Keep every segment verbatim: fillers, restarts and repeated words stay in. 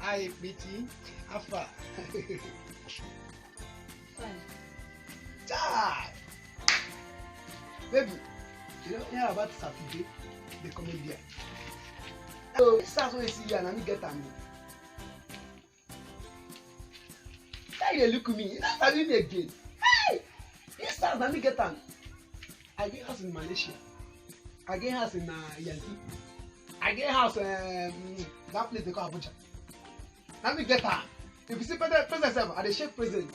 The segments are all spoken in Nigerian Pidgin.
Hi, Betty. How far? Fine. Chai! Baby, you know, hear about Saturday, the comedian. So, this house wey you see here, na me get am. Why you dey look me? You no sabi me again. Hey! This house, na me get am. I get house in Malaysia. I get house in, uh, Yankee. I get house, um, that place they call Abuja. Na me get am. If you see present, present sef, I dey shake present.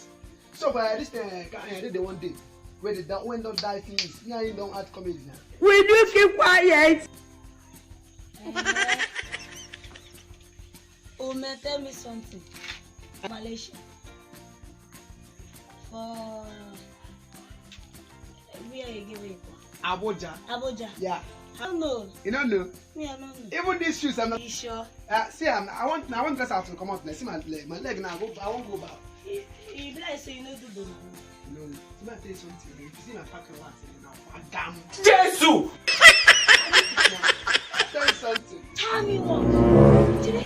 So for, uh, this, uh, ca-, uh, the one day, wey the da-, wey don die finish, me and him don act comedy now. Will you keep quiet? Eh, Ome, tell me something. Malaysia. For where you give it? Abuja. Abuja. Yeah. I don't know. You don't know? Me, I don't know. Even these shoes, I'm not. You sure? Uh, see, I'm, I want, I want dress out to come out. Like, see my leg. My leg now, I go, I won't go back. E, e be like say you no do bono. No, see, I tell you something. If you see my pack, I want to now. Adam. Jesus! Tell you something. Tell me what? Today,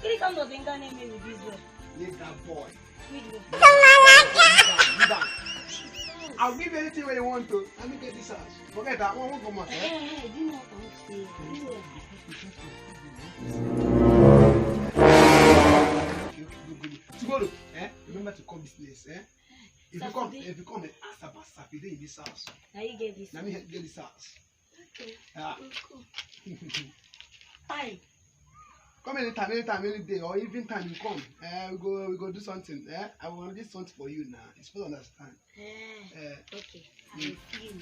today come to Benga name me with this boy. Leave that boy. Which boy? Leave am. I'll give you anything wey you want to. Let me get this house. Forget that one, won't come out, eh? Eh, eh, eh, do you know what I want to say? Do you know what? Tomorrow, eh? Remember to come this place, eh? If you come, Saturday. If you come, eh, ask about Saturday in this house. Now you get this. Let me get this house. Okay. Yeah. Cool. Fine. Come anytime, anytime, any day, or even time you come. Eh, we go, we go do something. Eh, I will do something for you now. You suppose understand. Eh, eh. Okay. I will see you.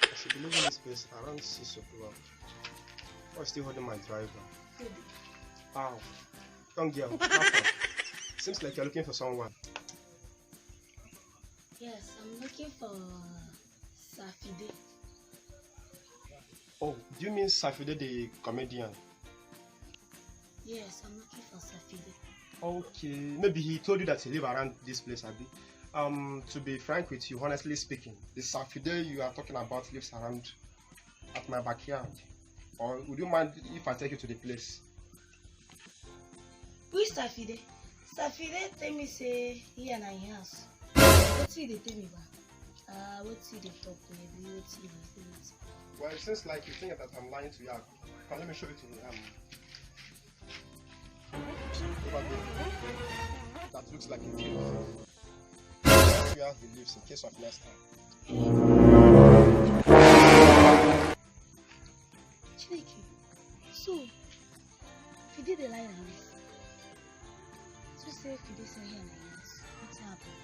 I should be leaving this place around six o'clock. I'm still holding my driver. Wow. Young girl, how far? Seems like you're looking for someone. Yes, I'm looking for Safide. Oh, do you mean Safide the comedian? Yes, I'm looking for Safide. Okay, maybe he told you that he live around this place, abi? Um, to be frank with you, honestly speaking, the Safide you are talking about lives around at my backyard. Or would you mind if I take you to the place? Which Safide? Safide tell me say he and I house. Wetin you dey tell me, ba? Ah, wetin you dey talk, baby? Wetin you dey say? Well, it seems like you think that I'm lying to you. Come, let me show you to, um, over there. That looks like a cave. That's where he lives in case of next time. Chineke, so, if you did the line like this, so say if you did say here like this, what's happening?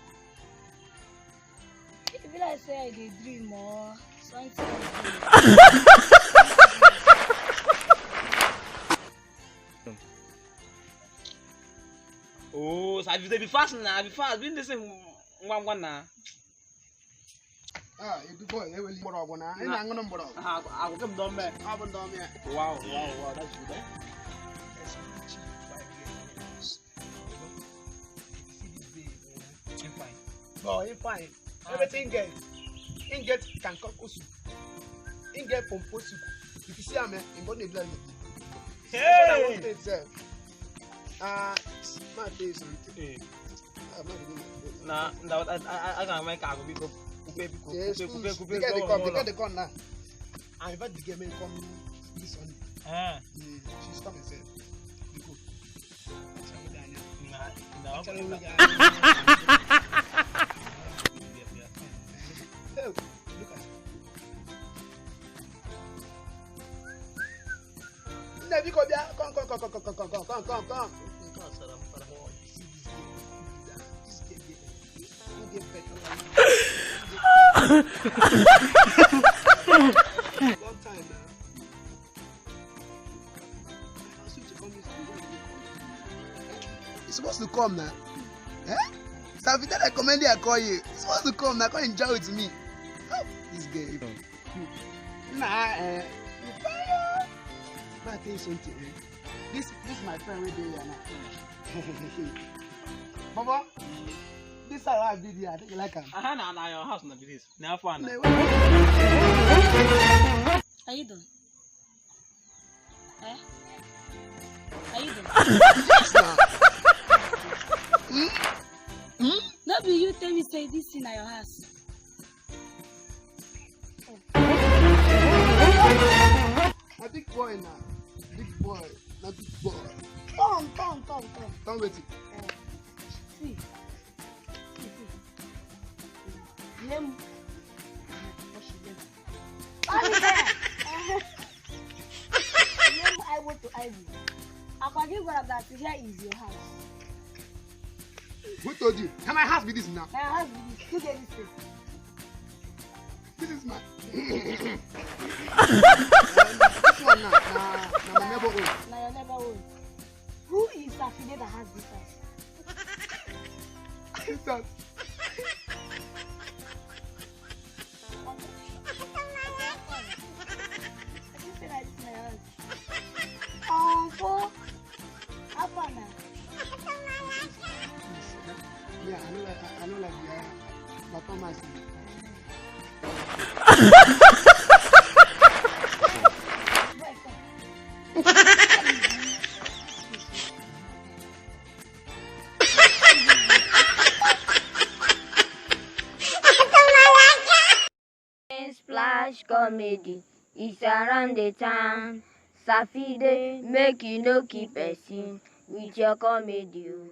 It be like say I dey dream or something. Oh, so I be fast na, I be fast. Been the same one one na. Ah, you do boy, you will mgbọrọgwụ na. Ị na-aṅụ mgbọrọgwụ. Ah, I go come down there. Ọ bụ ndị ọma ya. Wow, wow, wow, that's good, eh? Yes, we cheap five years. See this babe, eh? She fine. Oh, he fine. Everything get. He get can cook soup. He get pompo soup. If you see him, eh, he body blood. Hey! Ah, my face. Hey. Ah, my face. Na, na, I, I, I, I can make a big up. Kupe, kupe, kupe, kupe, kupe, the girl dey come, the girl dey come now. I invite the girl, make come this one. Ah. Mm, she's coming, sir. We go. Na, na, hey, look at. Nne, biko, bịa. Come, come, come. Salam, salam. This girl get better life. Long time now. It's supposed to come now. Eh? So if you tell a comedy, I call you. It's supposed to come now. Come enjoy with me. Oh, this girl. Nah, eh. You fire. But I tell you something, eh? This, this my friend wey dey here now. Baba, this house I build here, I think you like am. Aha, na, na your house na be this. Na fun. Are you done? Eh? Are you done? Yes, na. Hmm? Hmm? No be you tell me say this thing na your house. Na big boy na. Big boy. Na big boy. Come, come, come, come. Come wetin? Eh, see. See, see. Name. What she name? Come here. Name I want to I will. According to that, here is your house. Who told you? Na my house be this now. My house be this. Who get this place? This is my. This one na, na, na my neighbor own. Na your neighbor own. Who is Safide that has this house? This house. I think say na this my house. Uncle, how far na? Yeah, I know like, I, I know like, yeah, but come and see. Splash comedy is around the town. Safide, make you no keep person with your comedy. Oh.